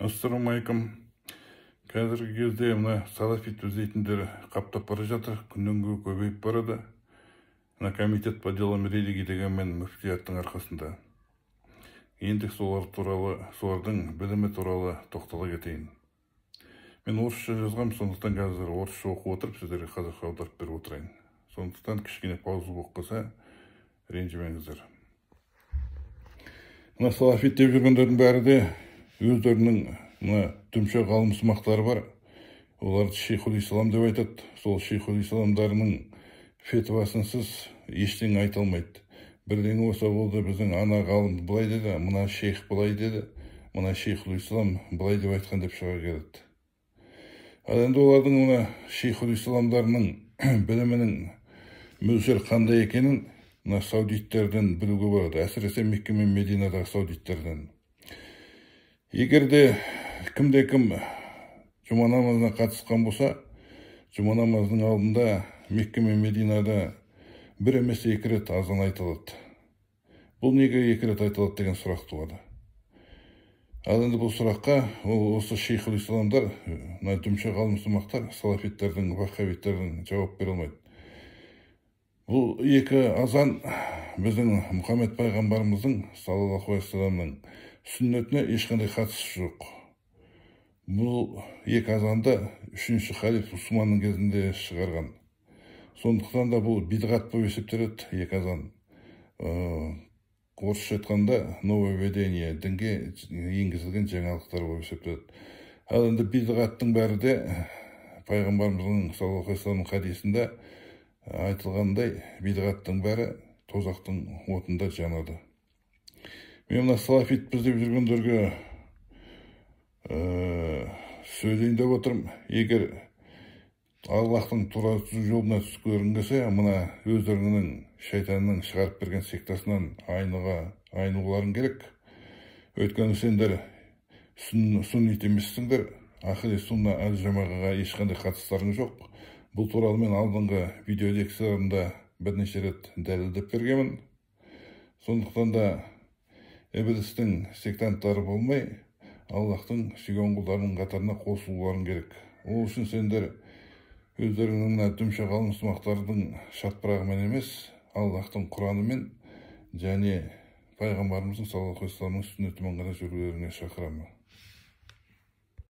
Ассалаумағалейкум. Қазіргі кезде мына салафит іздейтіндер қаптап бара жатыр, күннен күнге көбейіп барады. Мына комитет по делам религии дегенмен мүфтияттың арқасында. Енді солар туралы, солардың білімі туралы тоқтала кетейін. Мен орысша жазғам, сондықтан қазір орысша оқып отырып, сіздерге қазақша аударып беріп отырайын. Сондықтан кішкене пауза болып қалса, ренжімеңіздер. Мына салафит деп жүргендердің бәрі де өздерінің мына дүмше ғалым сымақтары бар. Оларды шейхул ислам деп айтады. Сол шейхул исламдарының фетвасынсыз ештеңе айта алмайды. Бірдеңе болса болды, біздің ана ғалым былай деді, мына шейх былай деді, мына шейхул ислам былай деп айтқан деп шыға келеді. Ал енді олардың мына шейхул исламдарының білімінің мөлшері қандай екенін мына саудиттерден білуге болады, әсіресе Мекке мен Мединадағы саудиттерден. Егер де кімде кім жұма намазына қатысқан болса, жұма намазының алдында Мекке мен Мединада бір емес, екі рет азан айтылады. Бұл неге екі рет айтылады деген сұрақ туады. Ал енді бұл сұраққа ол осы шейхул исламдар, мына дүмше ғалым сымақтар, салафиттердің, ваххабиттердің жауап бере алмайды. Бұл екі азан біздің Мұхаммед пайғамбарымыздың саллаллаху алейхи вассаламның сүннетіне ешқандай қатысы жоқ. Бұл екі азанды үшінші халиф Усманның кезінде шығарған. Сондықтан да бұл бидғат болып есептеледі екі азан. Орысша айтқанда, нововведение, дінге енгізілген жаңалықтар болып есептеледі. Ал енді бидғаттың бәрі де пайғамбарымыздың саллаллаху алейхи вассаламның хадисінде айтылғандай, бидғаттың бәрі тозақтың отында жанады. Мен мына салафитпіз деп жүргендерге сөйлейін деп отырмын. Егер Аллахтың тура жолына түскілерің келсе, мына өздеріңнің шайтанның шығарып берген сектасынан айнуларың керек. Өйткені сендер суннит емессіңдер, ахли сунна әл жамағаға ешқандай қатыстарың жоқ. Бұл туралы мен алдыңғы видео лекцияларымда бірнеше рет дәлелдеп бергенмін. Сондықтан да ібілістің сектанттары болмай, Аллахтың сүйген құлдарының қатарына қосылуларың керек. Ол үшін сендер өздеріңнің мына дүмше ғалым сымақтардың шатпырағымен емес, Аллахтың Құранымен және пайғамбарымыздың саллаллаху алейхи вассаламның сүннетімен ғана жүрулеріңе шақырамын.